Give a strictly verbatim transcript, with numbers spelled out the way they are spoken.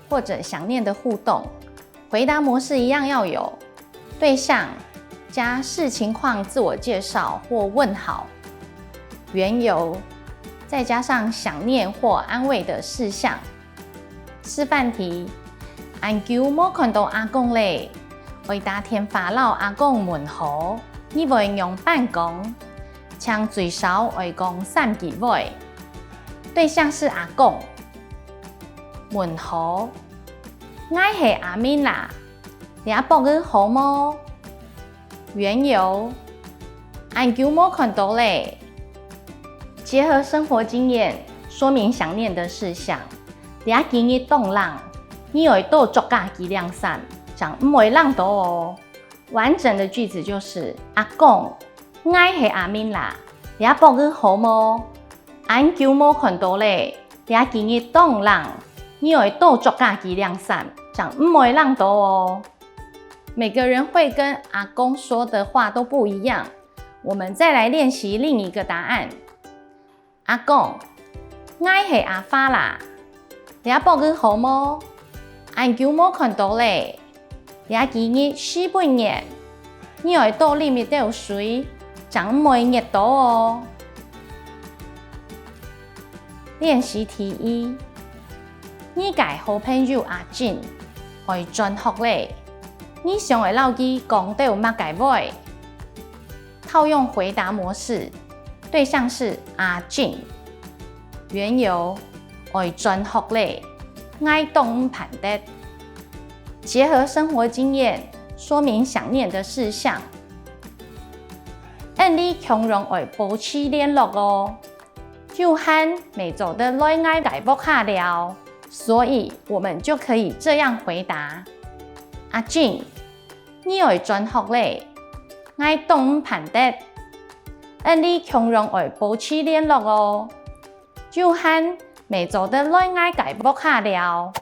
或者想念的互动。回答模式一样要有对象加视情况自我介绍或问好，缘由，再加上想念或安慰的事项。示范题：恁久無看到阿公咧，愛打電話摎阿公問好，你會仰般講？請最少愛講三句話。對象是阿公。問好：「𠊎係阿明啦，這駁仔好無？」緣由：「恁久無看到咧。」結合生活經驗，說明想念的事項。這幾日當冷，你愛多著加幾領衫，正毋會冷著哦。完整的句子就是：阿公，𠊎係阿明啦，這駁仔好無？恁久無看到咧，這幾日當冷，你愛多著加幾領衫，正毋會冷著哦。每個人會跟阿公說的話都不一樣，我們再來練習另一個答案。阿公，𠊎係阿花啦，這駁仔好無？恁久無看到咧，這幾日十分熱，你愛多啉一兜水，正毋會熱著哦。練習題一：你个好朋友阿珍愛轉學咧，你想愛摎佢講兜麼个話？ 套用回答模式，對象是阿珍。緣由：愛轉學咧，𠊎當毋盼得。結合生活經驗，說明想念的事項。恁樣共樣愛保持聯絡哦，有閒乜做得來𠊎个屋下尞，所以我們就可以這樣回答：阿珍， 你愛轉學咧，𠊎當毋盼得。恁樣共樣愛保持聯絡哦，有閒乜做得來𠊎个屋下尞。